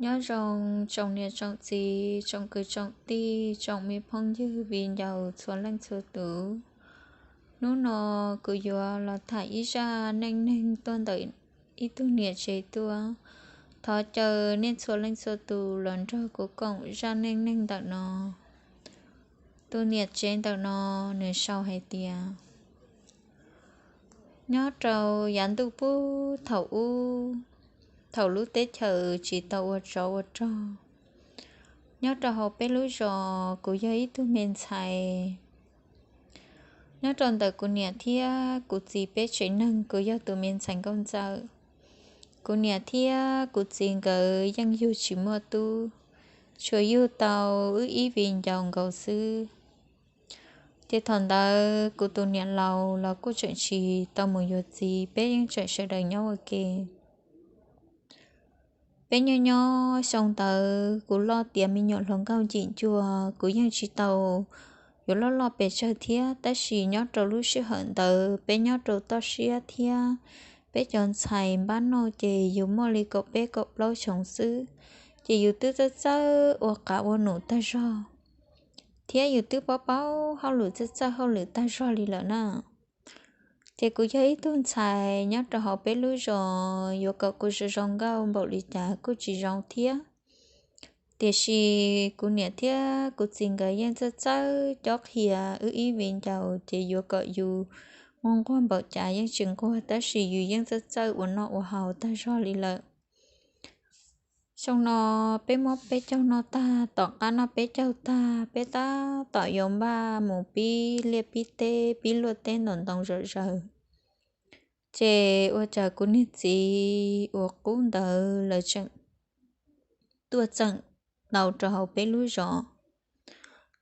Nyob zoo tsoom niam tsoom txiv, tsoom kwv tsoom tij, tsoom me phooj ywg viv ncaus txhua leej txhua tus. Hnub no kuv yuav los tham ib zaj neej neeg tuaj ntawm ib tug niam tsev tuaj. Thov caw nej txhua leej txhua tus los nrog kuv koom zaj neej neeg ntawm no. Tus niam tsev ntawm no nws sau hais tias, nyob rau yav ntuj puag thaum ub, thaum lub teb chaws tsis tau ua tsov ua rog, nyob rau hauv peb lub zos kuv yog ib tug me ntxhais. Nyob rau ntawm kuv niam thiab kuv txiv peb tsev neeg, kuv yog tus me ntxhais nkauj ntxawm. Kuv niam thiab kuv txiv nkawd yeej yug tsis muaj tub, tsuas yug tau wb ib viv ncaus nkaus xwb. Ces thaum ntawd kuv tus niam laus los kuj tseem tsis tau mus yuav txiv, peb yeej tseem sawv daws nyob ua ke. Peb nyob nyob xyoo ntawd kuv loj tiav me nyuam hluas nkauj ncim ncua, kuv yeej tsis tau yuav loj loj pes tsawg thiab, tab sis nyob rau lub sij hawm ntawd peb nyob rau toj siab thiab peb cov ntxhais npab noj ces yus muaj li kaum peb kaum plaub xyoos xwb, ces yus twb txawj txawj ua qav ua num tag zog, thiab yus twb paub paub hauj lwm txawj txawj hauj lwm tag zog li lawm na. Ces kuv yog ib tug ntxhais nyob rau hauv peb lub zos, yuav kom kuv zoo zoo nkauj npaum li cas kuj tsis zoo thiab. Tiam sis kuv niam thiab kuv txiv nkawd yeej txawj txawj cob qhia wb ib viv ncaus, ces yuav kom yus muaj nquag npaum cas yeej tsis nquag, tab sis yus yeej txawj txawj ua noj ua haus tag zog li lawm. Xyoo no peb muab peb caug noj tag, tom qab noj peb caug tag, peb tab tom yuav npaj mus pib liaj pib teb, pib luaj teb ntaus ntoo zom zaws. Ces ua cas kuv niag txiv uas qub ntawd lawv tseem tuaj txeem tau rau hauv peb lub zos.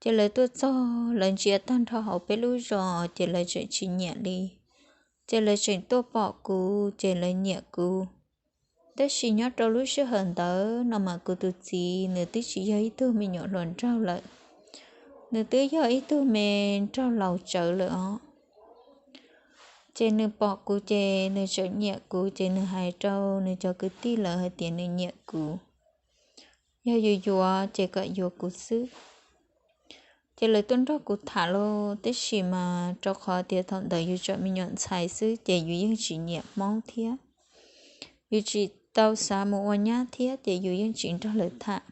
Ces lawv tuaj txog, lawv ntsia tag nrho hauv peb lub zos, ces lawv tseem tsis nyiam li. Ces lawv tseem tuaj pom kuv, ces lawv nyiam kuv. Tab sis nyob rau lub sij hawm ntawd no mas kuv tus txiv nws twb tsis yog ib tug me nyuam hluas nraug lawm, nws twb yog ib tug me nraug laus tsawv lawm os. Ces nws pom kuv ces nws tseem nyiam kuv, ces nws hais rau nws cov kwv tij lawv hais tias nws nyiam kuv, yog yus yuav ces kom yuav kuv xwb. Ces lawv tuaj nrog kuv tham lauj, tab sis mas rau qhov tias thaum ntawd yus tseem me nyuam ntxhais xwb ces yus yeej tsis nyiam Hmoob thiab, yus tsis tau xav mus ua nyab thiab, ces yus yeej tsis nrog lawv tham.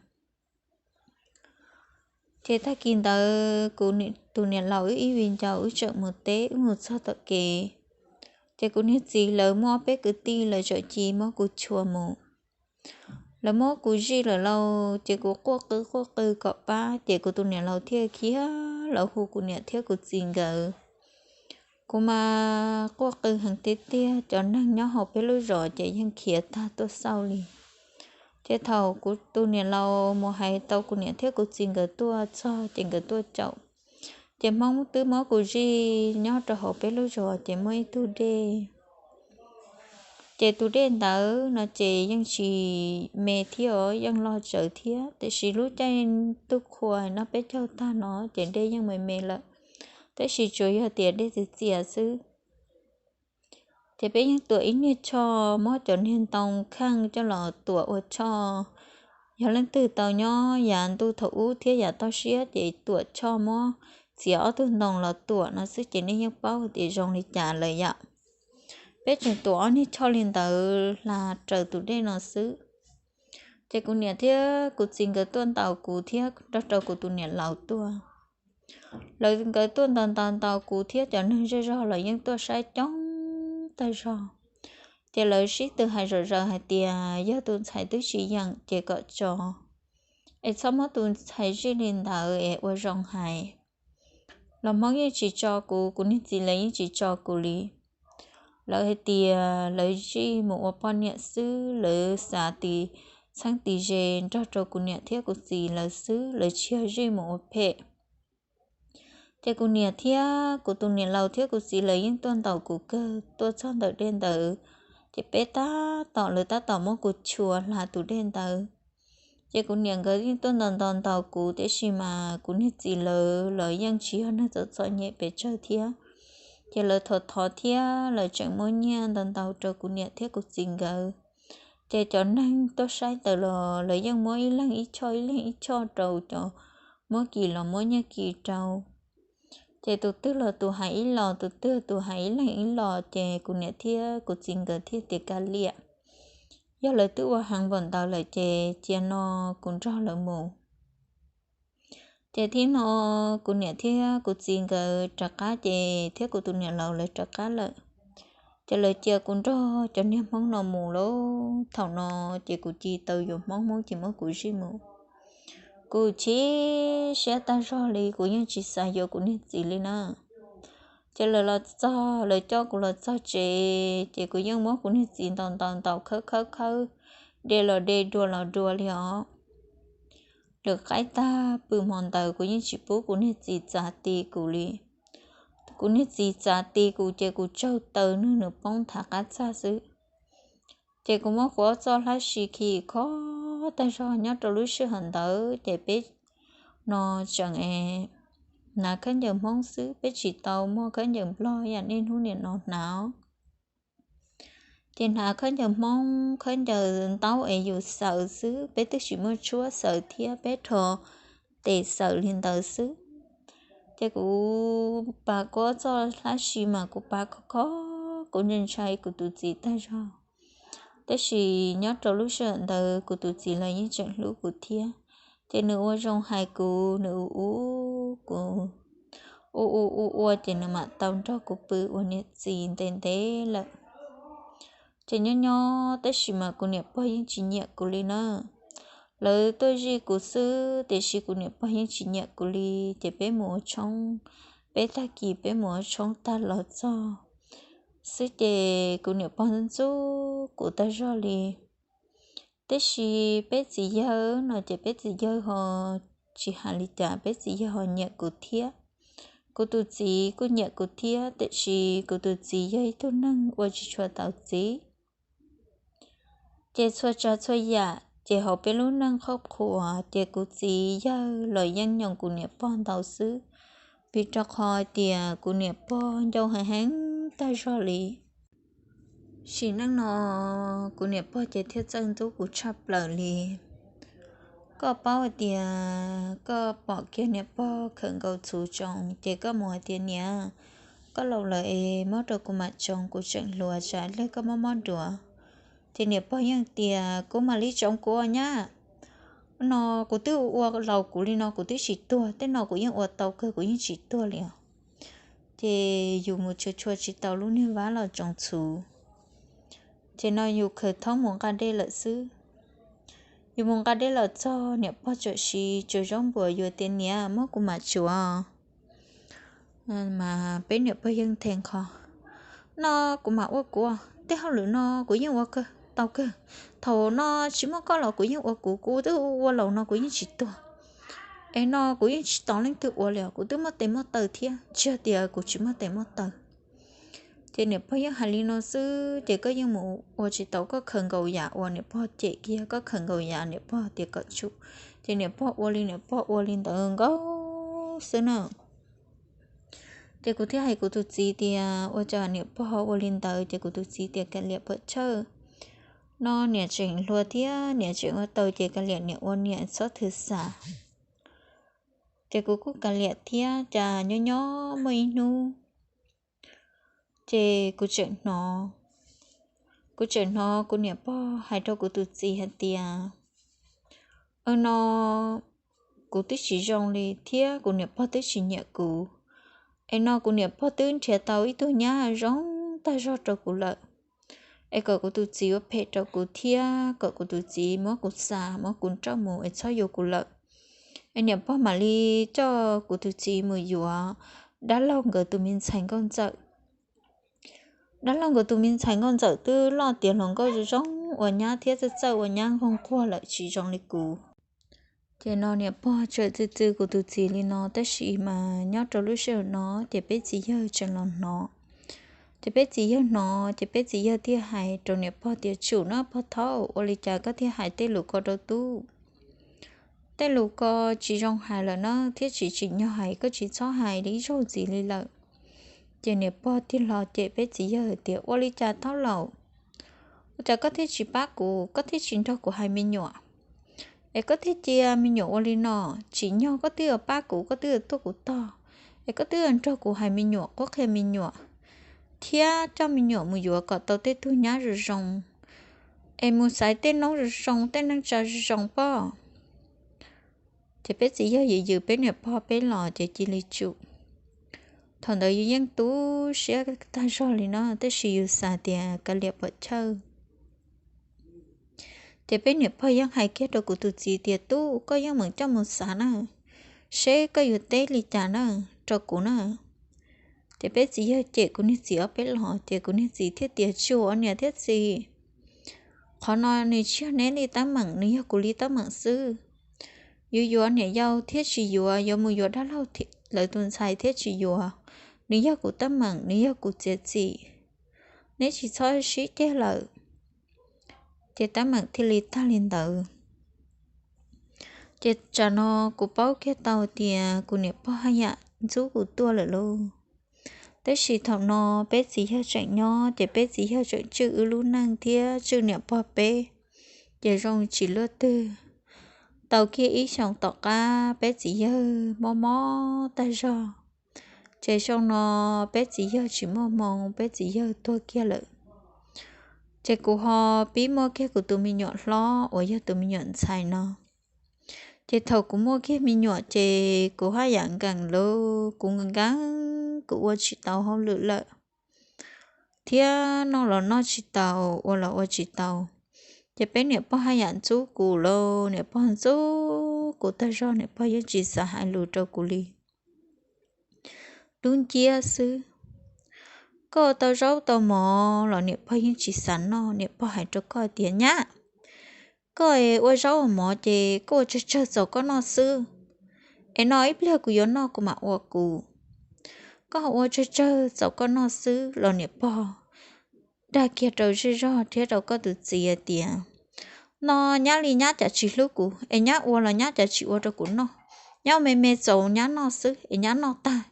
Ces tag kis ntawd kuv tus niam laus wb ib viv ncaus wb tseem mus teb, wb mus txog tom kev, ces kuv niag txiv lawv muaj ob peb kwv tij lawv tseem cia muab kuv chua mus. Lawv muab kuv zij lawm lauj, ces kuv quaj qw quaj qw kom pab, ces kuv tus niam laus thiaj khiav los hu kuv niam thiab kuv txiv nkawd. Kuv mas quaj qw heev tiag tiag, cov neeg nyob hauv peb lub zos ces yeej khiav tag tuaj xauj li. Ces thaum kuv tus niam laus mus hais tau kuv niam thiab kuv txiv nkawd tuaj txog ces nkawd tuaj caum, ces Hmoob twb muab kuv zij nyob rau hauv peb lub zos ces muaj ib tug dej. Ces tus dej ntawd no ces yeej tsis me thiab os, yeej loj tsawv thiab, tiam sis lub caij ntuj qhua noj peb caug tag no ces dej yeej me me lawm, tab sis tsuas yog tias dej txias txias xwb. Ces peb yeej tuam ib niag choj, muab cov niag ntoo kheej coj los tuam ua choj. Yog leej twg tau nyob yav ntuj thaum ub thiab yav toj siab ces tuam choj muab txiav ob tug ntoo los tuam no xwb ces nej yeej paub tias zoo li cas lawm yom. Peb tseem tuam ob niag choj li ntawd hla raws tus dej no xwb. Ces kuv niam thiab kuv txiv nkawd tuaj ntaus kuv thiab nrog rau kuv tus niam laus tuaj. Lawv nkawd tuaj ntaus ntaus ntaus kuv thiab cov neeg zej zog los yeej tuaj saib coob tag zog. Ces lawv sib tw hais zom zaws hais tias yog tus ntxhais twb tsis yeem ces kom tso, es txhob muab tus ntxhais zij li ntawd es ua zoo hais. Los Hmoob yeej tsis tso kuv, kuv niag txiv lawv yeej tsis tso kuv li. Lawv hais tias lawv zij mus ua poj niam xwb, lawv xav tis txheeb tis ze nrog rau kuv niam thiab kuv txiv lawv xwb, lawv tsis yog zij mus ua phem. Ces kuv niam thiab kuv tus niam laus thiab kuv txiv lawv yeej tuaj ntaus kuv kawg, tuaj txog ntawm dej ntawd, ces peb tab tom, lawv tab tom muab kuv chua hla tus dej ntawd. Ces kuv niam nkawd yeej tuaj ntaus ntaus ntaus kuv, tiam sis mas kuv niag txiv lawv los yeej tsis yog neeg txom txom nyem pes tsawg thiab. Ces lawv thov thov thiab lawv tseem muab nyiaj ntaus ntaus rau kuv niam thiab kuv txiv nkawd. Ces cov neeg tuaj saib ntawd los lawv yeej muab ib leeg ib choj ib leeg ib choj rau cov, muab kis los muab nyiaj kis rau. Ces tus twg los tus hais ib los, tus twg tus hais ib leeg ib los, ces kuv niam thiab kuv txiv nkawd thiaj tias kav liam, yog lawv twb ua heev npaum ntawd lawm ces cia no kuv nrog lawv mus. Ces thib no kuv niam thiab kuv txiv nkawd rov qab ces thiab kuv tus niam laus lawv rov qab lawm. Ces lawv cia kuv nrog cov niag Hmoob no mus lauj. Thaum no ces kuv cia li tau yuav Hmoob, Hmoob cia muab kuv zij mus. Kuv chim siab tag zog li, kuv yeej tsis xav yuav kuv niag txiv li na. Ces lawv los txog, lawv coj kuv los txog tsev, ces kuv yeej muab kuv niag txiv ntaus ntaus ntaus, khawb khawb khawb, de los de, dua los dua li os. Lawv qaib tag pw hmo ntawd kuv yeej tsis pub kuv niag txiv txav ti kuv li. Kuv niag txiv txav ti kuv ces kuv tsaug taw nws, nws poob nthav qab txaj xwb. Ces kuv muab kuv ob txoj hlab si khi khob tag zog. Nyob rau lub sij hawm ntawd ces peb no tseem hnav khaub ncaws Hmoob xwb, peb tsis tau muaj khaub ncaws Nplog yam niaj hnub nim no hnav. Ces hnav khaub ncaws Hmoob, khaub ncaws ntaub es yus xaws xwb, peb twb tsis muaj tshuab xaws thiab, peb rho tes xaws li ntawd xwb. Ces kuv pav kuv ob txoj hlab si mas kuv pav khov kho, kuv ntshai ntshai kuv tus txiv tag zog. Tab sis nyob rau lub sij hawm ntawd kuv tus txiv los yeej tseem hlub kuv thiab. Ces nws ua zoo hais kuv, nws ua ua kuv, ua ua ua ua ces nws mam tau nrog kuv pw ua niam txiv ntev ntev lawm. Ces nyob nyob tab sis mas kuv niam pog yeej tsis nyiam kuv li na. Lawv tuaj zij kuv xwb tiam sis kuv niam pog yeej tsis nyiam kuv li. Ces peb mus ua tshoob, peb tag kis peb mus ua tshoob tag los txog xwb ces kuv niam pog ntxub ntxub kuv tag zog li. Tab sis peb txiv yawg no ces peb txiv yawg ho tsis hais li cas, peb txiv yawg ho nyiam kuv thiab. Kuv tus txiv kuj nyiam kuv thiab tiam sis kuv tus txiv yog ib tug neeg ua tsis tshua tau txiv. Ces txhua tsav txhua yam ces hauv peb lub neej qhuab qhuas ces kuv txiv yawg los yeej nyoos kuv niam pog ntau xwb, vim rau qhov tias kuv niam pog ncau heev heev tag zog li. Sim neej no kuv niam pog ces thiaj txawj ntxub kuv tshaj plaws li. Koj paub hais tias koj pom kiag niam pog khawm nkaus txhuv tsoos ces koj mus hais tias, niam, koj laus lawm es muab rau kuv mam tsoov, kuv tseem hluas tsam ib pliag koj mob mob duav. Ces niam pog yeej tias, kuv mam li tsoov kuv ua nyab. No kuv twb ua laus kuv li no kuv twb tsis tuag, tej no kuv yeej ua tau kawg, kuv yeej tsis tuag li os. Ces yus mus tshua tshua tsis tau lub niag vab los tsoov txhuv. Ces no yus khaws thoob mus nqa dej lawm xwb. Yus mus nqa dej los txog niam pog txawm siv tsuas zaub npuas, yus tias, niam, muab kuv mam tsuav. Mas peb niam pog yeej nthe nqho, no kuv mam ua kuv, tej hauj lwm no kuv yeej ua tau kawg. Thaum no tsis muaj koj los kuv yeej ua kuv, kuv twb ua laus no kuv yeej tsis tuag. Es no kuv yeej tsis tos leej twg ua li os, kuv twb muaj tes muaj taw thiab, tsis yog tias kuv tsis muaj tes muaj taw. Ces niam pog yeej hais li no xwb ces koj yeej mus ua tsis tau, koj khaws nkaus yam uas niam pog cem kiag, koj khaws nkaus yam niam pog tias kom tsum. Ces niam pog ua li, niam pog ua li ntawd nkaus xwb na. Ces kuv thiaj hais kuv tus txiv tias, ua cas niam pog ua li ntawd? Ces kuv tus txiv tias, kav liam pam chawj, no niam tseem hluas thiab niam tseem ua tau ces kav liam niam ua niam, txhob thwm xam. Ces kuv kuj kav liam thiab, cas nyob nyob muaj ib hnub ces kuv tseem hnov, kuv tseem hnov kuv niam pog hais rau kuv tus txiv hais tias, no kuv twb tsis zoo li thiab kuv niam pog twb tsis nyiam kuv. Es no kuv niam pog twb nrhiav tau ib tug nyab zoo tag zog rau kuv lawm. Es kom kuv tus txiv ua phem rau kuv thiab kom kuv tus txiv muab kuv xa, muab kuv nrauj mus es txhob yuav kuv lawm. Es niam pog mam li coj kuv tus txiv mus yuav dab laug nkawd tus me ntxhais nkauj ntxawm. Dab laug nkawd tus me ntxhais nkauj ntxawm twb loj tiav hluas nkauj zoo zoo ua nyab thiab txawj txawj ua nyab nquag nquag lawm tsis zoo li kuv. Ces no niam pog tseem txwv txwv kuv tus txiv li no, tab sis mas nyob rau lub sij hawm no ces peb txiv yawg tseem los hnov. Ces peb txiv yawg hnov ces peb txiv yawg thiaj hais rau niam pog tias, tsum no pog thaub, ua li cas koj thiaj hais tej lus ko rau tub? Tej lus ko tsis zoo hais lawm na, thiab tsis tsim nyog hais, koj tsis txhob hais li ib zaug ntxiv li lawm. Ces niam pog thiaj los cem peb txiv yawg tias, ua li cas thaub laus, Ua cas koj thiaj tsis pab kuv, koj thiaj tsis nrog kuv hais me nyuam, es koj thiaj cia me nyuam ua li no? Tsim nyog koj twb yuav pab kuv, koj twb yuav tuaj kuv tog, es koj twb yuav nrog kuv hais me nyuam, qhuab qhia me nyuam, thiab coj me nyuam mus yuav kom tau tej tug nyab zoo zoo, es mus xaiv tej noob zoo zoo, tej neej tsa zoo zoo pob. Ces peb txiv yawg yws yws peb niam pog peb los ces cia li tsum. Thaum ntawd yus yeej tu siab tag zog li no, tab sis yus xav tias kav liam pom chawj. Ces peb niam pog yeej hais kiag rau kuv tus txiv tias, Tub, koj yeej meem coj mus xav na, seb koj yuav teb li cas na, rau kuv na. Ces peb txiv yawg cem kuv niag txiv ob peb los, ces kuv niag txiv thiaj tias, Tsis ua niam thiab txiv, qhov no nws tsis yog neb li teeb meem, nws yog kuv li teeb meem xwb. Yus yuav niam yau thiab tsis yuav, yuav mus yuav dab laug lawv tus ntxhais thiab tsis yuav, nws yog kuv teeb meem, nws yog kuv txiav txim. Neb tsis txhob sib ceg lawm. Ces teeb meem thiaj li tag li ntawd. Ces tsam no kuv paub kiag tau tias kuv niam pog haj yam ntxub kuv tuaj lawm lauj. Tab sis thaum no peb txiv yawg tseem nyob, ces peb txiv yawg tseem tswj wb lub neej thiab tswj niam pog peb, ces zoo tsis luaj twg. Tau kiag ib xyoos tom qab peb txiv yawg mob mob tag zog, ces xyoo no peb txiv yawg tsis muaj hmoo, peb txiv yawg tuag kiag lawm. Ces kuv ho pib muaj kiag kuv tus me nyuam hlob uas yog tus me nyuam ntxhais no. Ces thaum kuv muaj kiag me nyuam ces kuv haj yam nkees lawm, kuv nkees, kuv ua tsis tau hauj lwm lawm, thiab noj los noj tsis tau, ua los ua tsis tau. Ces peb niam pog haj yam ntxub kuv lawm, niam pog ntxub kuv tag zog, niam pog yeej tsis xav hais lus rau kuv li. Dub nciab xwb. Koj tau zaub tau mov los niam pog yeej tsis xav noj, niam pog hais rau koj tias, Nyab, koj ua zaub ua mov ces koj ua tsawg tsawg txaus koj noj xwb, es no ib pliag kuv yuav noj kuv mam ua kuv. Koj ua tsawg tsawg txaus koj noj xwb los niam pog dag kiag rau zej zog thiab rau koj tus txiv hais tias, No nyab li nyab cas tsis hlub kuv, es nyab ua los nyab cas tsis ua rau kuv noj. Nyab ua me me txaus nyab noj xwb, es nyab noj tag,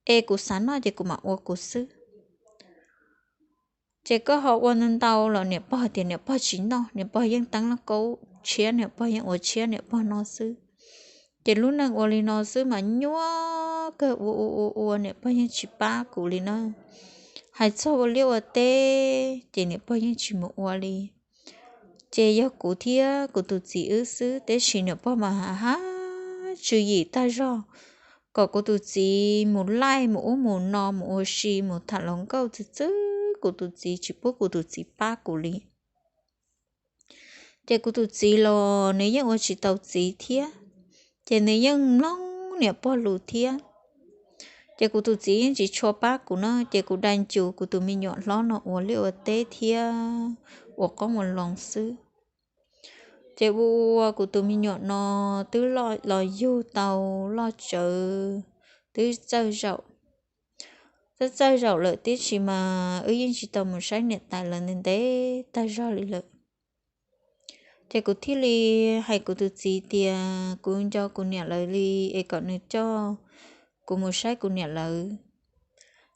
es kuv xav noj ces kuv mam ua kuv xwb. Ces koj ho ua ntau ntau los niam pog tias niam pog tsis noj, niam pog yeej teeb lauj kaub tshiab, niam pog yeej ua tshiab niam pog noj xwb. Ces lub neej ua li no xwb mas nyuaj kawg, ua ua ua ua niam pog yeej tsis pab kuv li na. Hais txog ua liaj ua teb ces niam pog yeej tsis mus ua li. Ces yog kuv thiab kuv tus txiv wb xwb, tab sis niam pog mas ha ha tswv yim tag zog kom kuv tus txiv mus laij mus ub mus no mus ua si mus tham hluas nkauj txwb txwb, kuv tus txiv tsis pub kuv tus txiv pab kuv li. Ces kuv tus txiv los nws yeej ua tsis tau txiv thiab, ces nws yeej mloog niam pog lus thiab. Ces kuv tus txiv yeej tsis tshua pab kuv na, ces kuv dai ncus kuv tus me nyuam hlob no ua liaj ua teb thiab ua qoob ua loo xwb. Ces ua ua kuv tus me nyuam no twb loj los yug tau loj tsawv, twb txawj zaum, twb txawj zaum lawm tiam sis mas wb yeej tsis tau mus saib niam tais lawv ntev ntev tag zog li lawm. Ces kuv thiaj li hais kuv tus txiv tias kuv nco kuv niam lawv li, es kom nws coj kuv mus saib kuv niam lawv.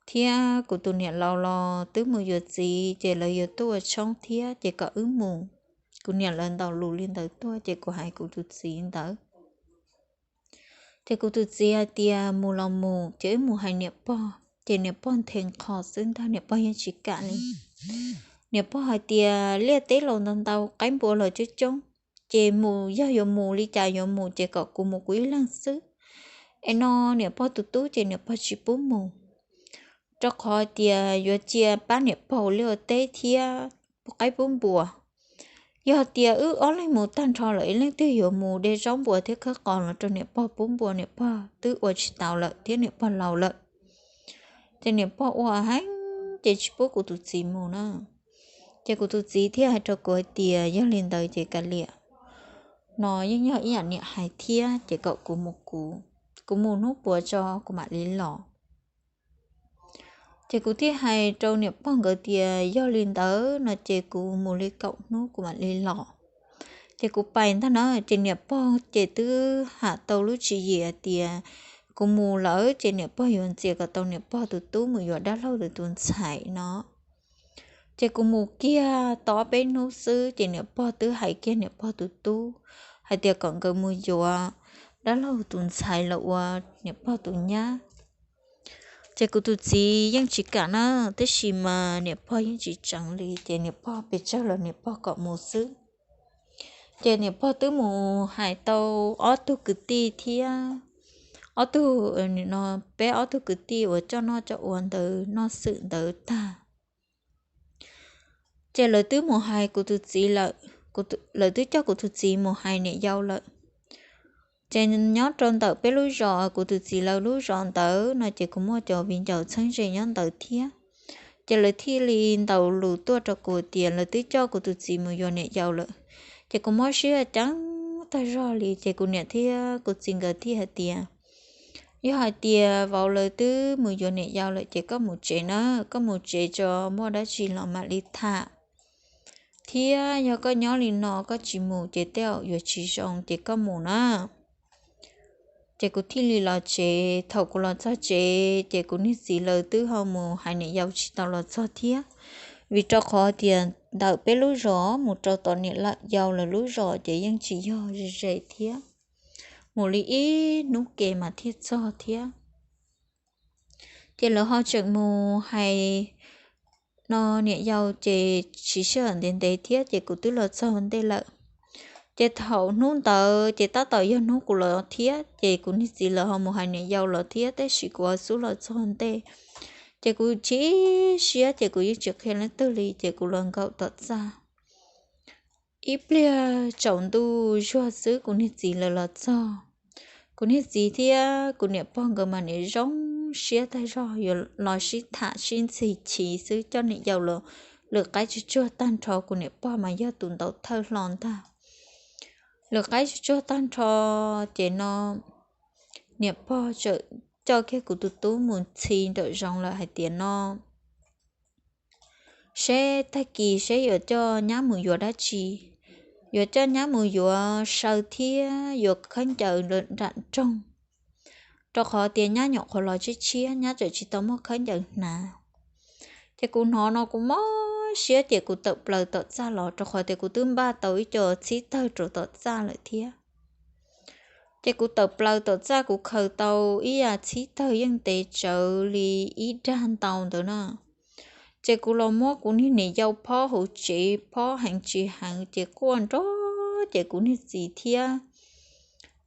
Thiab kuv tus niam laus los twb mus yuav txiv, ces lawv yuav tuaj ua tshoob thiab, ces kom wb mus. Kuv niam lawv ntaus lus li ntawd tuaj, ces kuv hais kuv tus txiv ntawd. Ces kuv tus txiv hais tias mus los mus, ces wb mus hais niam pog, ces niam pog nthe nqho xwb ntag, niam pog yeej tsis kam li. Niam pog hais tias liaj teb los ntau ntau, qaib npua los coob coob, ces mus yog yuav mus li cas yuav mus ces kom kuv mus kuv ib leeg xwb. Es no niam pog tus tub ces niam pog tsis pub mus, rau qhov tias yuav cia pab niam pog ua liaj ua teb thiab pub qaib pub npua. Yog tias wb ob leeg mus tag nrho lawm, ib leeg twg yuav mus de zaub npua thiab khawb qos los rau niam pog pub npua, niam pog twb ua tsis tau lawm thiab niam pog laus lawm. Ces niam pog ua heev ces tsis pub kuv tus txiv mus na. Ces kuv tus txiv thiaj hais rau kuv hais tias yog li ntawd ces kav liam, no yeej yog ib yam niam hais thiab, ces kom kuv mus kuv, kuv mus hnub puav tso kuv mam li los. Ces kuv thiaj hais rau niam pog nkawd tias yog li ntawd no ces kuv mus li kaum hnub kuv mam li los. Ces kuv pais ntag na, ces niam pog ces twb ham tau lub tswv yim hais tias kuv mus lawm ces niam pog yuav ntxias kom tau niam pog tus tub mus yuav dab laug tus tus ntxhais no. Ces kuv mus kiag tau ob peb hnub xwb ces niam pog twb hais kiag niam pog tus tub hais tias kom nkawd mus yuav dab laug tus ntxhais los ua niam pog tus nyab. Ces kuv tus txiv yeej tsis kam na, tab sis mas niam pog yeej tsis tseev li, ces niam pog pes tsawg los niam pog kom mus xwb. Ces niam pog twb mus hais tau ob tug kwv tij thiab, ob tug, peb ob tug kwv tij uas coj noj coj ua ntawd noj xwm ntawd tag. Ces lawv twb mus hais kuv tus txiv lawm, lawv twb coj kuv tus txiv mus hais niam yau lawm. Ces nyob rau ntawm peb lub zos, kuv tus txiv lawv lub zos ntawd no ces kuv muaj cov viv ncaus txheeb ze nyob ntawd thiab. Ces lawv thiaj li ntaus lus tuaj rau kuv tias lawv twb coj kuv tus txiv mus yuav niam yau lawm. Ces kuv mob siab ceev tag zog li, ces kuv niam thiab kuv txiv nkawd thiaj hais tias, yog hais tias vauv lawv twb mus yuav niam yau lawm ces koj mus tsev na, koj mus tsev tso, muaj dab tsi los mam li tham, thiab yog koj nyob li no koj tsis mus ces tej zaum yuav tsis zoo, ces koj mus na. Ces kuv thiaj li los tsev. Thaum kuv los txog tsev ces kuv niag txiv lawv twb ho mus hais niam yau tsis tau los txog thiab, vim rau qhov tias ntawm peb lub zos mus rau tom niam yau lawv lub zos ces yeej tsis yog ze ze thiab, mus li ib hnub ke mas thiaj txog thiab. Ces lawv ho tseem mus hais no niam yau ces tsis sij hawm ntev ntev thiab ces kuv twb los txog ntej lawm. Ces thaum hnub ntawd ces tab tom yog hnub kuv los thiab, ces kuv niag txiv lawv ho mus hais niam yau los thiab, tab sis kuv ho xub los txog ntej. Ces kuv chim siab ces kuv yeej tsis qhia leej twg li, ces kuv los nkaum tom txaj. Ib pliag tsaus ntuj zuag xwb kuv niag txiv lawv los txog. Kuv niag txiv thiab kuv niam pog nkawd mas niam zoo siab tag zog, yuav los sib tham sib ntxhi chiv xwb, coj niam yau los lwm qaib tsuag tsuag tag nrho. Kuv niam pog mas yog tus ntaus thawj hlo ntag, lwm qaib tsuag tsuag tag nrho. Ces no niam pog txawm coj kiag kuv tus tub mus ntxhi nraum zoov lawm hais tias no, seb tag kis seb yuav coj nyab mus yuav dab tsi, yuav coj nyab mus yuav saw thiab yuav khaub ncaws nram nroog, rau qhov tias nyab nyuam qhuav los tshiab tshiab, nyab tseem tsis tau muaj khaub ncaws hnav. Ces kuv hnov no kuv mob siab ces kuv tawm plaws tom txaj los, rau qhov tias kuv twb npaj tau ib co txhib tawg rau tom txaj lawm thiab. Ces kuv tawm plaws tom txaj, kuv khaws tau ib yam txhib tawg yeej ntev tsawv li ib dag ntau ntawd na. Ces kuv los muab kuv niag niam yau phob hauv tsev, phob heev tsis heev ces quaj nrov, ces kuv niag txiv thiab,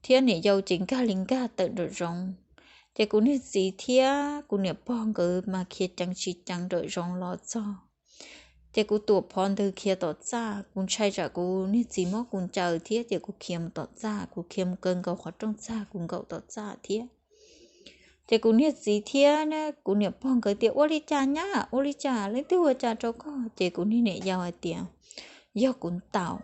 thiab niam yau ces nkag li nkag tawm nraum zoov. Ces kuv niag txiv thiab kuv niam pog nkawd mas khiav ceev tsis ceev nraum zoov los txog. Ces kuv tuam phov ntws khiav tom txaj, kuv ntshai tsam kuv niag txiv muab kuv ncaws thiab, ces kuv khiav mus tom txaj, kuv khiav mus kaw nkaus qhov rooj txaj, kuv nkaum tom txaj thiab. Ces kuv niag txiv thiab kuv niam pog nkawd tias, ua li cas nyab, ua li cas, leej twg ua cas rau koj? Ces kuv niag niam yau hais tias, yog kuv ntaus,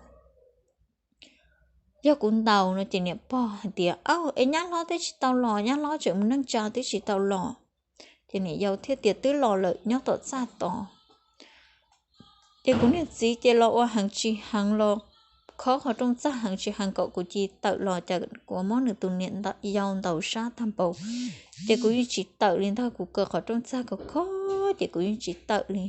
yog kuv ntaus no. Ces niam pog hais tias, au, es nyab hlob twb tsis tau los, nyab hlob tseem mus neej tsa twb tsis tau los. Ces niam yau thiaj tias, twb los lawm, nyob tom txaj tos. Ces kuv niag txiv ces los ua heev tsis heev, los khob qhov rooj txaj heev tsis heev kom kuv cia li tawm los, cas kuv muab nws tus niam yau ntaus sab tag npaum. Ces kuv yeej tsis tawm li ntag, kuv kaw qhov rooj txaj khob khob ces kuv yeej tsis tawm li.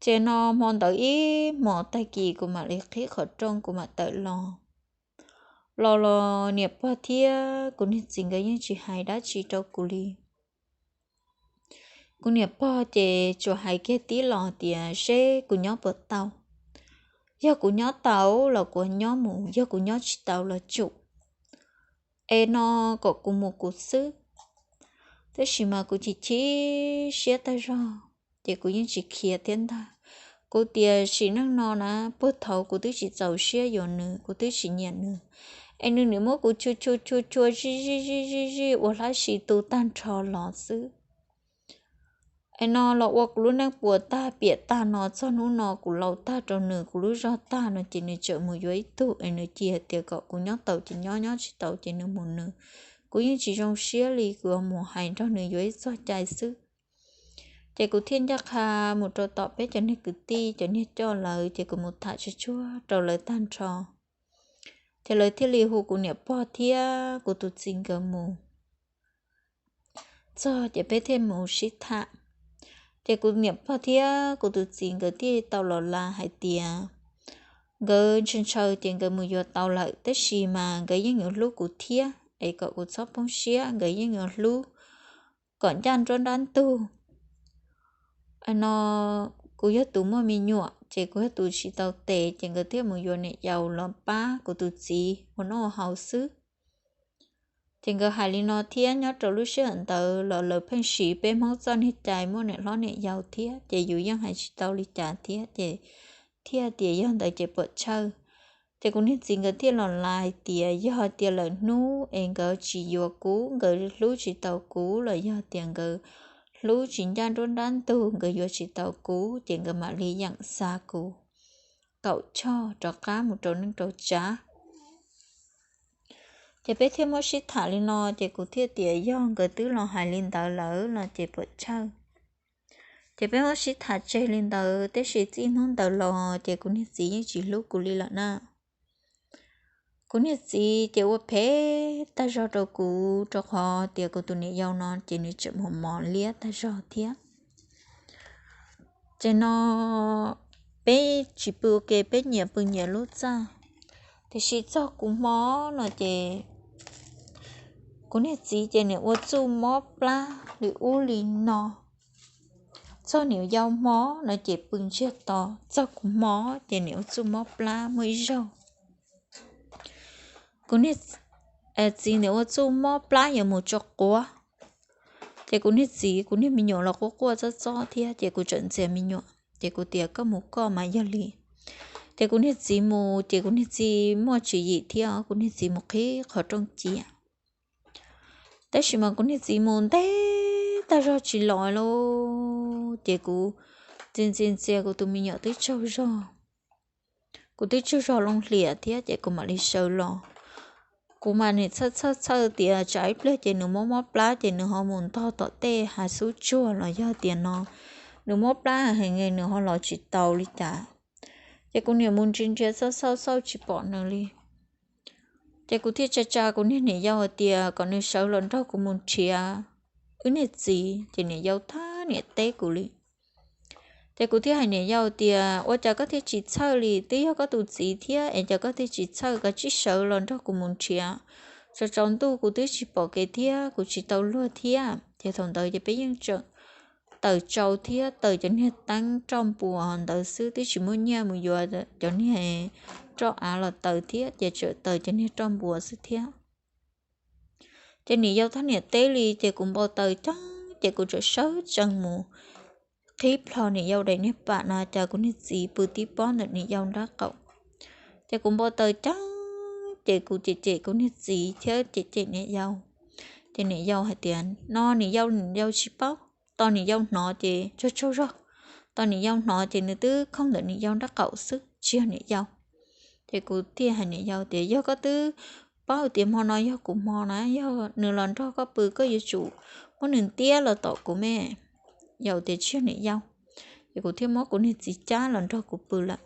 Ces no hmo ntawd ib hmos tag kis kuv mam li qhib qhov rooj kuv mam tawm los. Los los niam pog thiab kuv niag txiv nkawd yeej tsis hais dab tsi rau kuv li. Kuv niam pog ces tsuas hais kiag tib los tias seb kuv nyob puas tau, yog kuv nyob tau los kuv nyob mus, yog kuv nyob tsis tau los tsum, es no kom kuv mus kuv xwb. Tab sis mas kuv chim chim siab tag zog, ces kuv yeej tsis khiav thiab ntag. Kuv tias sim neej no na, puag thaum kuv twb tsis txaus siab yuav nws, kuv twb tsis nyiam nws, es nws nim muab kuv chua chua chua chua zij zij zij zij zij ua hlab si tu tag nrho los xwb. Es no los ua kuv lub neej puas tag piam tag no, txog hnub no kuv laus tag rau nws, kuv lub zog tag no ces nws tseem mus yuav ib tug, es nws cia hais tias kom kuv nyob tau ces nyob, nyob tsis tau ces nws mus nws. Kuv yeej tsis zoo siab li, kuv mus hais nrog nws yuav ib txog cai xwb. Ces kuv thiaj ncaj qha mus rau tom peb cov niag kwv tij, cov niag coj lawv, ces kuv mus tham tsuag tsuag rau lawv tag nrho. Ces lawv thiaj li hu kuv niam pog thiab kuv tus txiv nkawd mus txog, ces peb thiaj mus sib tham. Ces kuv niam pog thiab kuv tus txiv nkawd thiaj tau los las hais tias nkawd ntshaw ntshaw ces nkawd mus yuav tau lawm, tab sis mas nkawd yeej yuav hlub kuv thiab, es kom kuv txhob poob siab, nkawd yeej yuav hlub kom ncaj nruab nrab ntug. No kuv yog tus muaj me nyuam ces kuv yog tus tsis tau tes, ces nkawd thiaj mus yuav niam yau los pab kuv tus txiv ua noj ua haus xwb. Ces nkawd hais li no thiab, nyob rau lub sij hawm ntawd los lawv pheej siv peb Hmoob txoj niag cai muaj niam hlob niam yau thiab, ces yus yeej hais tsis tau li cas thiab, ces thiaj tias yog ntawd ces puam chawj. Ces kuv niag txiv nkawd thiaj los las hais tias yog tias lawm hnub es nkawd tsis yuav kuv, nkawd hlub tsis tau kuv, los yog tias nkawd hlub tsis ncaj nruab nrab ntug, nkawd yuav tsis tau kuv, ces nkawd mam li yeem xa kuv kaum choj rov qab mus rau neej rau tsav. Ces peb thiaj muab sib tham li no, ces kuv thiaj tias yog nkawd twb los hais li ntawd lawm los ces puam chawj. Ces peb muab sib tham tseg li ntawd, tab sis txij hnub ntawd los ces kuv niag txiv yeej tsis hlub kuv li lawm na. Kuv niag txiv ces ua phem tag zog rau kuv, rau qhov tias kuv tus niam yau no ces nws tseem mos mos liab tag zog thiab. Ces no peb tsis pw ua ke, peb nyias pw nyias lub txaj. Tiam sis txog kuv hmo no ces kuv niag txiv ces nws ua txuj mob plab li ub li no. Txog niam yau hmo no ces pw ntsiag to, txog kuv hmo ces nws ua txuj mob plab muaj ib zaug. Kuv niag txiv nws ua txuj mob plab yuav mus tso quav. Ces kuv niag txiv, kuv niag me nyuam los quaj quaj txob txob thiab, ces kuv tseem ntxias me nyuam, ces kuv tias koj mus koj mas yog li. Ces kuv niag txiv mus, ces kuv niag txiv muaj tswv yim thiab, kuv niag txiv mus qhib qhov rooj cia. Tab sis mas kuv niag txiv mus ntev tag zog tsis los lauj, ces kuv ntxias ntxias ntxias kuv tus me nyuam twb tsaug zog. Kuv twb tsaug zog loo hlias thiab, ces kuv mam li sawv los. Kuv mas nim txhawj txhawj txhawj tias tsam ib pliag ces nws mob mob plab ces nws ho mus ntog tom tej hav xub tsuag los yog tias no nws mob plab heev nws ho los tsis tau li cas. Ces kuv niam mus ntsia ntsia xauj xauj xauj tsis pom nws li. Ces kuv thiaj tsa tsa kuv niag niam yau hais tias kom nws sawv los nrog kuv mus nrhiav wb niag txiv, ces niam yau thab niam teb kuv li. Ces kuv thiaj hais niam yau tias ua cas koj thiaj tsis txhawj li, twb yog koj tus txiv thiab es cas koj thiaj tsis txhawj, koj tsij sawv los nrog kuv mus nrhiav. Tsaus tsaus ntuj kuv twb tsis pom kev thiab kuv tsis tau luag thiab. Ces thaum ntawd ces peb yeej tseem taws tsau thiab taws cov niag teeb roj npuas ntawd xwb, twb tsis muaj nyiaj mus yuav cov niag roj av los taws thiab, ces tseem taws cov niag roj npuas xwb thiab. Ces niam yau thab niam teb li, ces kuv npau taws ceeb, ces kuv tseem sawv tsees mus qhib plho niam yau daim niag pam no, cas kuv niag txiv pw tib pob ntawm niam yau nrab qaum. Ces kuv npau taws ceeb, ces kuv cem cem kuv niag txiv thiab cem cem niam yau. Ces niam yau hais tias no niam yau, niam yau tsis paub, tos niam yau hnov ces tsaug tsaug zog, tos niam yau hnov ces nws twb khooj ntawm niam yau nrab qaum xwb, tsis yog niam yau. Ces kuv thiaj hais niam yau tias yog koj twb paub tias hmo no yog kuv hmo na, yog nws los nrog koj pw koj yuav tsum muab nws ntiab los tom kuv me. Yau tias tsis yog niam yau, ces kuv thiaj muab kuv niag txiv cab los nrog kuv pw lawm.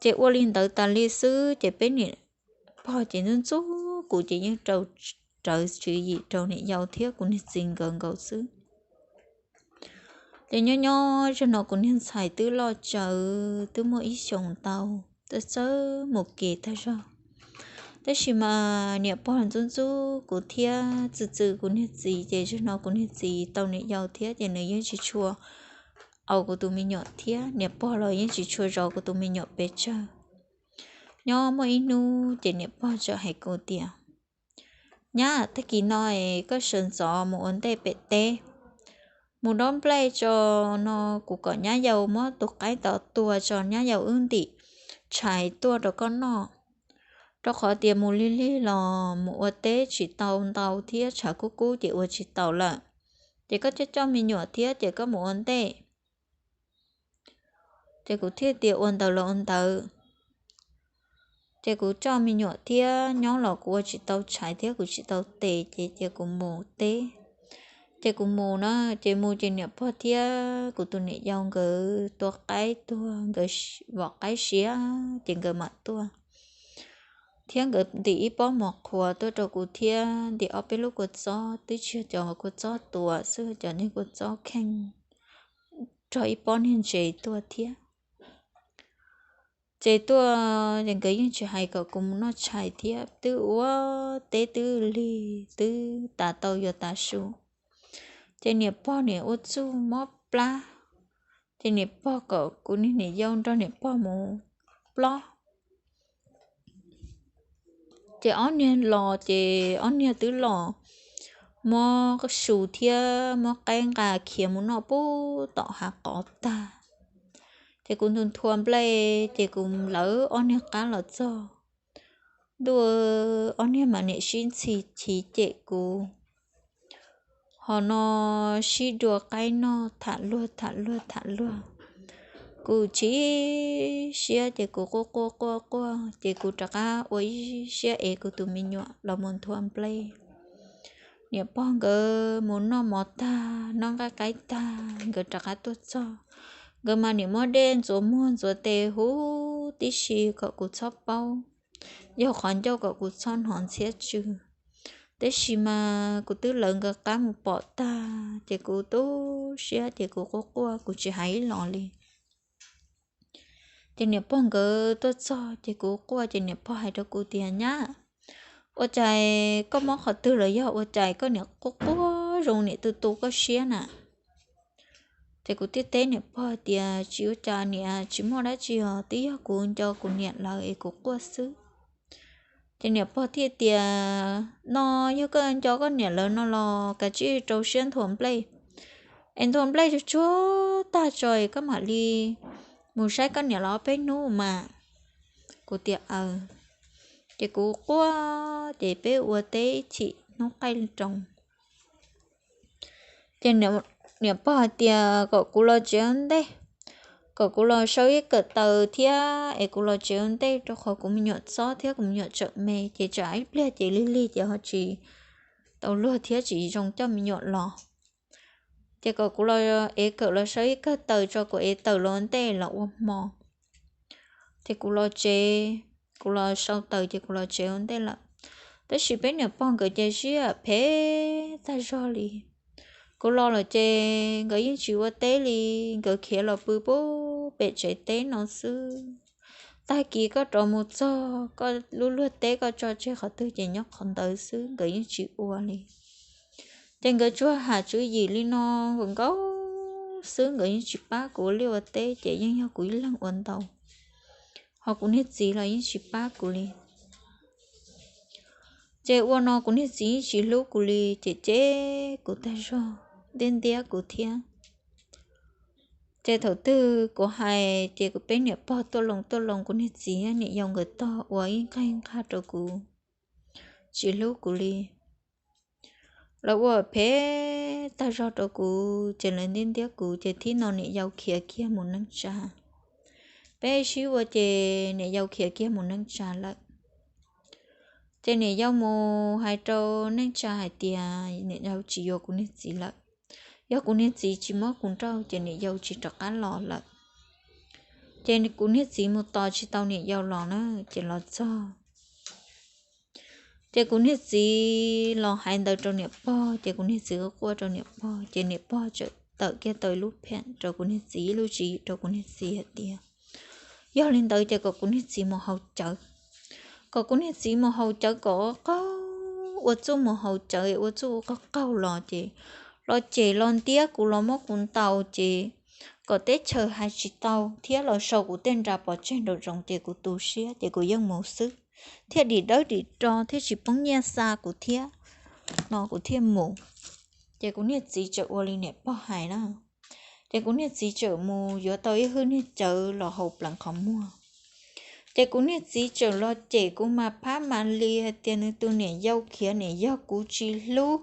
Ces ua li ntawd tas li xwb, ces peb niam pog ces ntxub ntxub kuv ces yeej rau, rawv tswv yim rau niam yau thiab kuv niag txiv nkawd nkaus xwb. Ces nyob nyob zaum no kuv niag ntxhais twb loj tsawv twb muaj ib xyoos ntau, txawj txawj mus kev tag zog. Tab sis mas niam pog ntxub ntxub kuv thiab txwm txwm kuv niag txiv, ces zaum no kuv niag txiv tau niam yau thiab ces nws yeej tsis tshua aus kuv tus me nyuam thiab niam pog los yeej tsis tshua zov kuv tus me nyuam pes tsawg. Nyob muaj ib hnub ces niam pog txawm hais kuv tias nyab, tag kis no es koj sawv ntxov mus ua ntej pem teb, mus dob nplej tso, no kuv kom nyab yau muab tus qaib tod tua tso nyab yau wb ntim tshais tuaj rau koj noj. Rau qhov tias mus lig lig los mus ua teb tsis tau ntau thiab tshav kub kub ces ua tsis taus lawm. Ces koj coj coj me nyuam thiab ces koj mus ua ntej. Ces kuv thiaj tias ua ntawd los ua ntawd. Ces kuv coj me nyuam thiab nyob los kuv ua tsis tau tshais thiab kuv tsis tau tes ces cia kuv mus teb. Ces kuv mus na, ces mus ces niam pog thiab kuv tus niam yau nkawd tua qaib tuag, nkawd vom qaib siav ces nkawd mam tuaj. thiab nkawd ntim ib pob mov qhuav tuaj rau kuv thiab ntim ob peb lub kua txob, twb tsis yog cov kua txob tuam xwb, cov niag kua txob kheej, rau ib pob niag ntses tuaj thiab. Ces tuaj ces nkawd yeej tsis hais kom kuv mus noj tshais thiab, twb ua teb twb lig twb tas tau yuav tav su, ces niam pog niam ua txuj mob plab, ces niam pog kom kuv niam yau nrog niam pog mus plob. Ces ob niag los ces ob niag twb los muab su thiab muab qaib nqa khiav mus noj pub tom hav qov tag. Ces kuv ntu nthua nplej ces kuv lawv ob niag qab los txog ntuj, ob niag mas niam sib ntxhi chiv cem kuv, ho no sib dua qaib noj tham luag tham luag tham luag. Kuv chim siab ces kuv quaj quaj quaj quaj ces kuv rov qab ua ib siab ev kuv tus me nyuam los mus nthua nplej. Niam pog nkawd mus noj mov tag noj nqaij qaib tag nkawd rov qab tuaj txog, nkawd mas niam muab dej ntxuav muag ntxuav tes huv tib si kom kuv txhob paub, yog qhov ncauj kom kuv txhob hnov ntxhiab tsw. Tab sis mas kuv twb lawv nkawd qab mus pom tag ces kuv tu siab ces kuv quaj quaj kuv tsis hais ib los li. Ces niam pog nkawd tuaj txog ces kuv quaj ces niam pog hais rau kuv tias, Nyab, ua cas koj mob qhov twg los yog ua cas koj niam quaj quaj zoo niam tu tu koj siab na? Ces kuv thiaj teb niam pog tias, Tsis ua cas niam, tsis muaj dab tsi os, twb yog kuv nco kuv niam lawv es kuv quaj xwb. Ces niam pog thiaj tias, No yog koj nco koj niam lawv no los kav tsij rau siab nthua nplej, es nthua nplej tsuag tsuag tag tso es koj mam li mus saib koj niam lawv ob peb hnub mas. Kuv tias, Aws. Ces kuv quaj ces peb ua teb chim hnub qaij roos. Ces niam pog hais tias kom kuv los tsev ua ntej, kom kuv los sau ib kawm taws thiab es kuv los tsev ua ntej rau qhov kuv me nyuam txob thiab kuv me nyuam tsawm me ces tsam ib pliag ces lig lig ces ho tsis tau luag thiab tsis zoo coj me nyuam los. Ces kom kuv los ev kawm los sau ib kawm taws tso kuv ev taws los ua ntej los ua hmo. Ces kuv los tsev, kuv los sau taws ces kuv los tsev ua ntej lawm. Tab sis peb niam pog nkawd ces siab phem tag zog li. Kuv los lawm ces nkawd yeej tsis ua teb li, nkawd khiav los pw pub pem tsev teb no xwb. Tag kis koj rov mus txog koj lub luag teb koj tso tseg qhov twg ces nyob qhov ntawd xwb, nkawd yeej tsis ua li. Ces nkawd tsuas ham tswv yim li no nkaus nkaus xwb, nkawd yeej tsis pab kuv ua liaj ua teb ces yeej yog kuv ib leeg ua ntau. Ho kuv niag txiv los yeej tsis pab kuv li. Ces ua no kuv niag txiv yeej tsis hlub kuv li, ces cem kuv tag zog, ntiab ntiab kuv thiab. Ces thaum twg kuv hais ces kuv peb niam pog tuaj loo tuaj loo kuv niag txiv niam yau nkawd tog ua ib nqag nqag rau kuv, tsis hlub kuv li. Lawv ua phem tag zog rau kuv ces lawv ntiab ntiab kuv ces thib no niam yau khiav kiag mus neej tsa. Peb sib ua ces niam yau khiav kiag mus neej tsa lawm. Ces niam yau mus hais rau neej tsa hais tias niam yau tsis yuav kuv niag txiv lawm. Yog kuv niag txiv tsis muab kuv nrauj ces niam yau tsis rov qab los lawm. Ces kuv niag txiv mus tos tsis tau niam yau los na, ces los txog ces kuv niag txiv los hais ntawd rau niam pog, ces kuv niag txiv quaj rau niam pog, ces niam pog txawm tawm kiag tau ib lub pheem rau kuv niag txiv, ib lub tswv yim rau kuv niag txiv hais tias, yog li ntawd ces kom kuv niag txiv mus haus cawv. Kom kuv niag txiv mus haus cawv kom qaug, ua txuj mus haus cawv, ua txuj ua qaug qaug los ces los cem los ntiab kuv los muab kuv ntaus ces kom teb chaws hais tsis tau thiab los sau kuv tej nra pov tseg nraum zoov ces kuv tu siab ces kuv yeej mus xwb, thiaj dim dawb dim do thiaj tsis poob nyiaj xa kuv thiab no kuv thiaj mus. Ces kuv niag txiv txawm ua li niam pog hais na, ces kuv niag txiv txawm mus yuav tau ib hwj niag cawv los haus pleev qhov muag. Ces kuv niag txiv txawm los cem kuv mas phab mas li hais tias nws tus niam yau khiav niam yog kuv tsis hlub,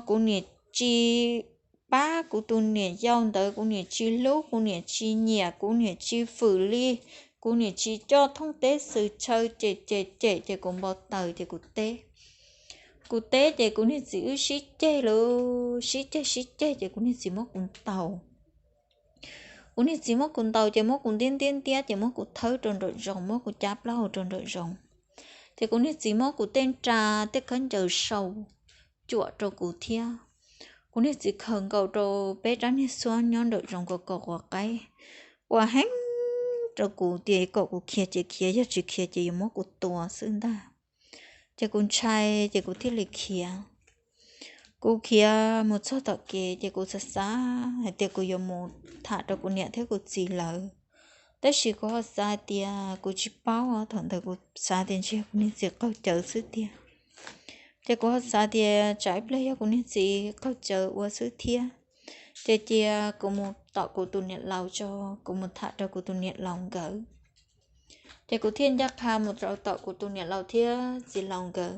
kuv niam tsis pab kuv tus niam yau ntawd, kuv niam tsis hlub, kuv niam tsis nyiam, kuv niam tsis fwm li, kuv niam tsis coj thoob teb xwm chaw, cem cem cem ces kuv npau taws ces kuv teb. Kuv teb ces kuv niag txiv wb sib ceg lawm, sib ceg sib ceg ces kuv niag txiv muab kuv ntaus. Kuv niag txiv muab kuv ntaus ces muab kuv ntiab ntiab ntiab ces muab kuv thawb rau nraum zoov, muab kuv cab plaub hau rau nraum zoov. Ces kuv niag txiv muab kuv tej nra tej khaub ncaws sau cuam rau kuv thiab. Kuv niag txiv khaws nkaus rau peb rab niag xuab nyob nraum zoov kaum kaum quav qaib, ua heev rau kuv tias kom kuv khiav ces khiav, yog tsis khiav ces yuav muab kuv tua xwb ntag. Ces kuv ntshai ces kuv thiaj li khiav. Kuv khiav mus txog tom kev ces kuv xav xav hais tias kuv yuav mus tham rau kuv niam thiab kuv txiv lawv, tab sis kuv ho xav tias kuv tsis paub, thaum ntawd kuv xav tias ntshe kuv niag txiv qaug cawv xwb tiag. Ces kuv ho xav tias tsam ib pliag yog kuv niag txiv qaug cawv ua xwb thiab. Ces cia kuv mus tom kuv tus niam laus tso, kuv mus tham rau kuv tus niam laus nkawd. Ces kuv thiaj ncaj qha mus rau tom kuv tus niam laus thiab txiv laus nkawd.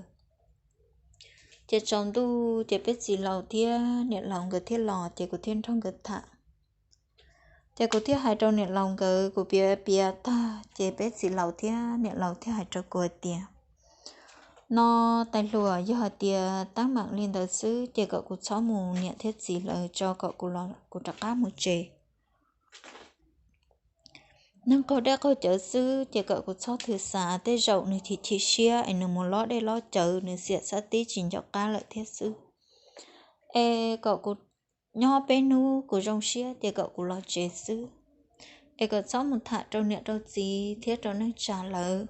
Ces tsaus ntuj ces peb txiv laus thiab niam laus nkawd thiaj los ces kuv thiaj nrog nkawd tham. Ces kuv thiaj hais rau niam laus nkawd, kuv piav piav tag ces peb txiv laus thiab niam laus thiaj hais rau kuv hais tias, no, tais hluas, yog hais tias teeb meem li ntawd xwb ces kom kuv txhob mus niam thiab txiv lawv tso, kom kuv rov qab mus tsev. Neeg qaug dej qaug cawv xwb ces kom kuv txhob twv xav, tej zaum nws chim chim siab es nws mus lob dej lob cawv, nws xiam xab tib tsis nco qab lawm thiab xwb. Es kom kuv nyob peb hnub kuv zoo siab ces kom kuv los tsev xwb, es kom txhob mus tham rau niam rau txiv thiab rau neej tsa lawv.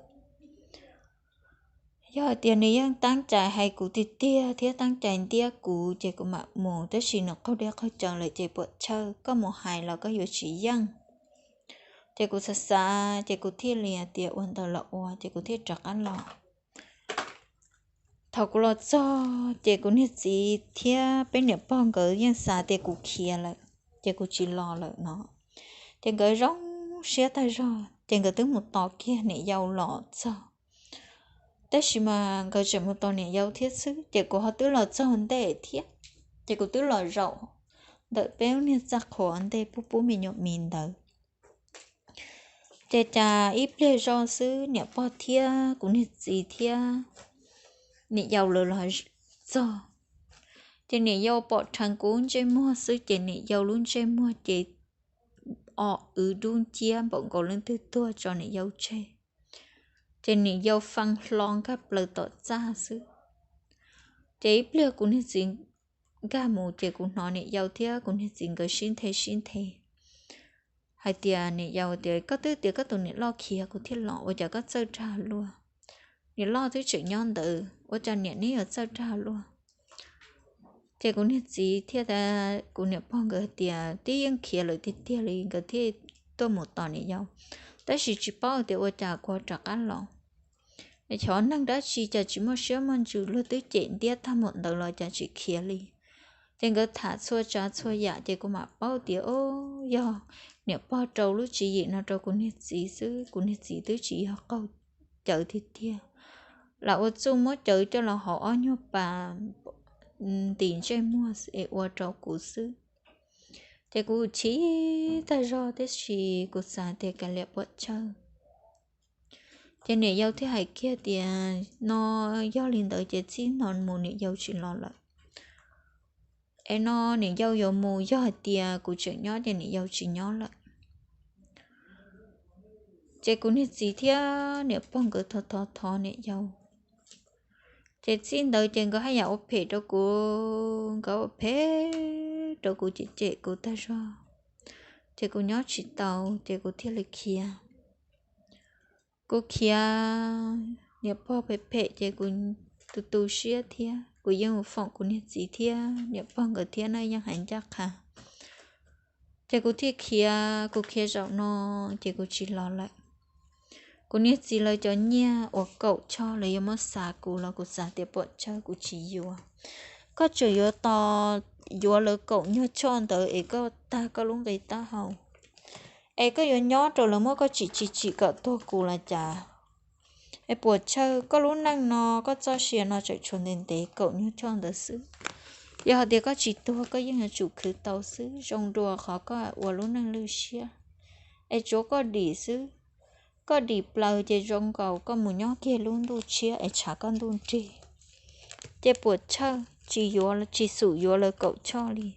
Yog hais tias nws yeej teeb cai hais kuv tiag tiag thiab teeb cai ntiab kuv ces kuv mam mus, tab sis nws qaug dej qaug cawv lawm ces puam chawj, koj mus hais los koj yuav tsis yeej. Ces kuv xav xav ces kuv thiaj li hais tias ua ntawd los ua, ces kuv thiaj rov qab los. Thaum kuv los txog ces kuv niag txiv thiab peb niam pog nkawd yeej xav tias kuv khiav lawm ces kuv tsis los lawm no. Ces nkawd zoo siab tag zog ces nkawd twb mus tos kiag niam yau los txog. Tab sis mas nkawd tseem mus tos niam yau thiab xwb ces kuv ho twb los txog ntej thiab. Ces kuv twb los zaum ntawm peb lub niag txaj qhua ntej pub pub me nyuam mis ntawd. Ces cas ib pliag zoj xwb niam pog thiab kuv niag txiv thiab niam yau lawv los txog. Ces niam yau pom rheev kuv ntsej muag xwb ces niam yau lub ntsej muag ces o wv dub nciab npaum nkaus leej twg tuag tso niam yau tseg. Ces niam yau fee hlo nkag plaws tom txaj xwb. Ces ib pliag kuv niag txiv nkag mus ces kuv hnov niam yau thiab kuv niag txiv nkawd sib nthe sib nthe hais tias, niam yau tias, koj twb tias koj tus niam loj khiav kuv thiaj los, ua cas koj txawj dag luaj? Niam loj twb tseem nyob ntawd ua cas niam neb yuav txawj dag luaj? Ces kuv niag txiv thiab kuv niam pog nkawd tias twb yeej khiav lawm tiag tiag li, nkawd thiaj tuaj mus tos niam yau. Tab sis tsis paub tias ua cas kuv rov qab los. Xyov neeg dab tsi cas tsis muaj siab muaj ntsws, luag twb cem ntiab tag npaum ntawd los cas tsis khiav li. Ces nkawd tham txhua tsav txhua yam ces kuv mam paub tias o, yog niam pog rau lub tswv yim no rau kuv niag txiv xwb, kuv niag txiv twb tsis yog qaug cawv tiag tiag. Lam ua txuj muab cawv coj los hauv ob nyuag pas ntim ntsej muag es ua rau kuv xwb. Ces kuv chim tag zog tiam sis kuv xav tias kav liam puam chawj. Ces niam yau thiaj hais kiag tias no, yog li ntawd ces txij no mus niam yau tsis los lawm. Es no niam yau yuav mus, yog hais tias kuv tseem nyob ces niam yau tsis nyob lawm. Ces kuv niag txiv thiab niam pog nkawd thov thov thov niam yau. Ces txij ntawd ces nkawd haj yam ua phem rau kuv, nkawd ua phem rau kuv, cem cem kuv tag zog. Ces kuv nyob tsis tau ces kuv thiaj li khiav. Kuv khiav, niam pog phem phem ces kuv tu tu siab thiab kuv yeej foom kuv niag txiv thiab niam pog nkawd thiab na, yeej hais ncaj qha. Ces kuv thiaj khiav, kuv khiav zaum no ces kuv tsis los lawm. Kuv niag txiv lawv cov nyiaj uas kaum choj lawv yuav muab xa kuv los kuv xav tias puam chawj kuv tsis yuav. Koj tseem yuav tos yuav lawv kaum nyuag choj ntawd es koj tag koj lub nqi taub hau, es koj yuav nyob rau lawv muab koj tsim tsim tsim kom tuag kuv los cas? Es puam chawj, koj lub neej no koj txoj sia no tseem tshuav ntev ntev kaum nyuag choj ntawd xwb. Yog hais tias koj tsis tuag koj yeej yuav tsum khwv tau xwb, zoo dua qhov koj ua lub neej lwj siab. Es tsuav koj dim xwb, koj dim plaws ces zoo nkaus koj mus nyob kiag lub ntuj tshiab es tshav koj ntuj nrig. Ces puam chawj, tsis yuav, tsis xum yuav lawv kaum choj li.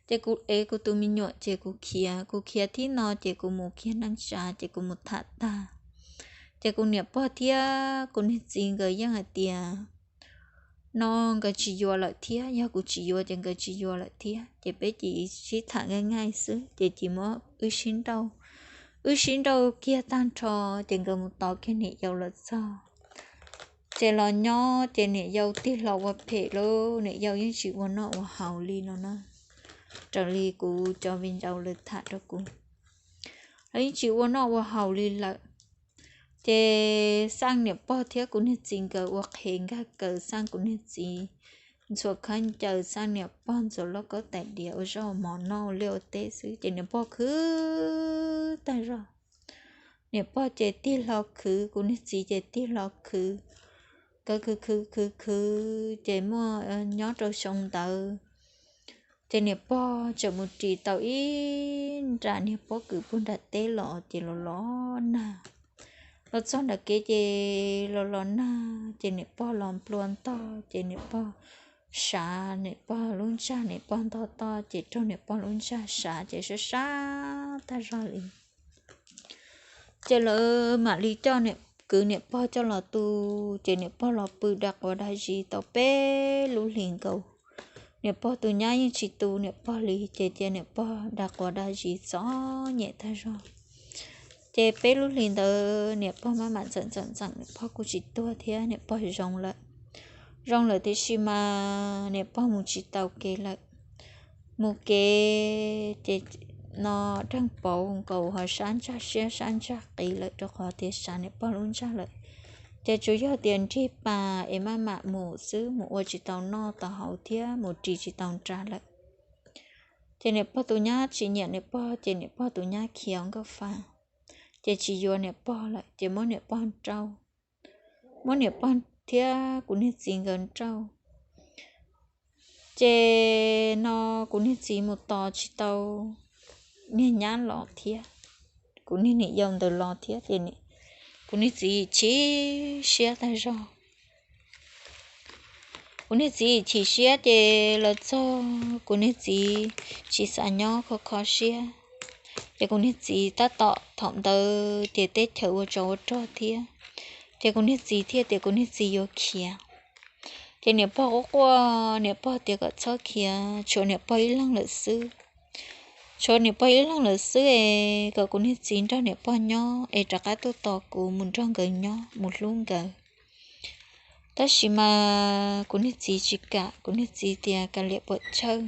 Ces kuv ev kuv tus me nyuam ces kuv khiav, kuv khiav thib no ces kuv mus kiag neej tsa ces kuv mus tham tag. Ces kuv niam pog thiab kuv niag txiv nkawd yeej hais tias no nkawd tsis yuav lawm thiab, yog kuv tsis yuav ces nkawd tsis yuav lawm thiab. Ces peb cia li sib tham nqaij xwb ces cia li muab wb sib nrauj, wb sib nrauj kiag tag nrho ces nkawd mus tos kiag niam yau los txog. Ces los nyob ces niam yau tig hlo ua phem lawm, niam yau yeej tsis ua noj ua haus li no na. Raws li kuv cov viv ncaus lawv tham rau kuv, lawv yeej tsis ua noj ua haus li lawm. Ces xaj niam pog thiab kuv niag txiv nkawd ua qhev nkag kaws, xaj kuv niag txiv ntxhua khaub ncaws, xaj niam pog ntxuav lauj kaub tais diav, ua zaub mov noj ua liaj ua teb xwb ces niam pog khwv tag zog. Niam pog ces tig hlo khwv, kuv niag txiv ces tig hlo khwv, khwv khwv khwv khwv khwv ces muaj nyob rau xyoo ntawd ces niam pog tseem mus ris tau ib nra niag pob kws puag nram teb los ces los los nag. Los txog nram kev ces los los nag ces niam pog los nplua ntog ces niam pog sav niam pog lub ntsag, niam pog ntog toj ces raug niam pog lub ntsag sav ces sab sab tag zog li. Ces lawv mam li coj, kwv niam pog coj los tu, ces niam pog los pw dag quav dag zis tau peb lub hlis nkaus. Niam pog tus nyab yeej tsis tu niam pog li ces cia niam pog dag quav dag zis txom nyem tag zog. Ces peb lub hlis ntawd niam pog maj mam ntxeem ntxeem ntxeem, niam pog kuj tsis tuag thiab, niam pog zoo lawm. Zoo lawm tiam sis mas niam pog mus tsis tau kev lawm. Mus kev ces no dheej pauv nkaus ho sab ntsag siab sab ntsag qis lawm rau qhov tias sav niam pog lub ntsag lawm. Ces tsuas yog tias nrig pas es maj mam mus xwb, mus ua tsis tau noj tau haus thiab mus ris tsis tau nra lawm. Ces niam pog tus nyab tsis nyiam niam pog ces niam pog tus nyab khiav nkauj fa, ces tsis yuav niam pog lawm ces muab niam pog nrauj, muab niam pog thiab kuv niag txiv nkawd nrauj. Ces no kuv niag txiv mus tos tsis tau niag nyab los thiab, kuv niag niam yau ntawd los thiab ces kuv niag txiv chim siab tag zog. Kuv niag txiv chim siab ces los txog kuv niag txiv tsis xav nyob, kho kho siab. Ces kuv niag txiv tab tom thaum ntawd ces teb chaws ua tsov ua rog thiab, ces kuv niag txiv thiaj tias kuv niag txiv yuav khiav. Ces niam pog quaj quaj, niam pog tias kom txhob khiav, tshuav niam pog ib leeg lawm xwb. Tshuav niam pog ib leeg lawm xwb es kom kuv niag txiv nrog niam pog nyob es rov qab tuaj tos kuv mus nrog nkawd nyob mus hlub nkawd. Tab sis mas kuv niag txiv tsis kam, kuv niag txiv tias kav liam puam chawj,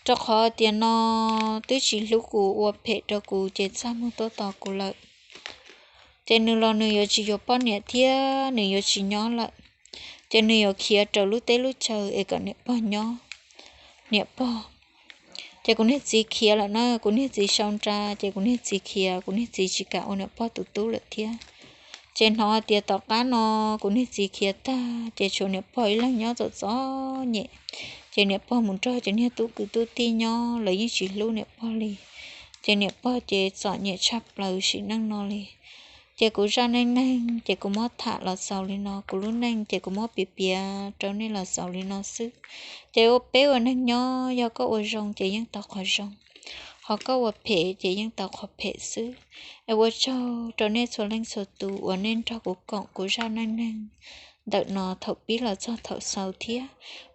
rau qhov tias no twb tsis hlub kuv, ua phem rau kuv ces txaj muag tuaj tos kuv lawm. Ces nws los nws yuav tsis yuav poj niam thiab nws yuav tsis nyob lawm, ces nws yuav khiav rau lub teb lub chaw es kom niam pog nyob. Niam pog, ces kuv niag txiv khiav lawm na, kuv niag txiv sau nra ces kuv niag txiv khiav, kuv niag txiv tsis kam ua niam pog tus tub lawm thiab. Ces hnov tias tom qab no kuv niag txiv khiav tag ces tshuav niam pog ib leeg nyob txom txom nyem. Ces niam pog mus nrog cov niag tub kwv tub tij nyob, lawv yeej tsis hlub niam pog li. Ces niam pog ces txom nyem tshaj plaws sim neej no li. Ces kuv zaj neej neeg ces kuv muab tham los xaus li no, kuv lub neej ces kuv muab piav piav rau nej los xaus li no xwb. Ces ua peb ua neeg nyob, yog koj ua zoo ces yeej tau qhov zoo, ho koj ua phem ces yeej tau qhov phem xwb. Es ua tsaug rau nej txhua leej txhua tus uas nej nrog kuv koom kuv zaj neej neeg ntawm no thaum pib los txog thaum xaus thiab.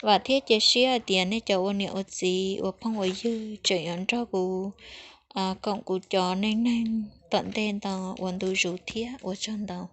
Vam thiab cia siab hais tias nej cov ua niam ua txiv ua phooj ua ywg tseem yuav nrog kuv koom kuv cov neej neeg tom ntej no ua ntu zus thiab, ua tsaug ntau.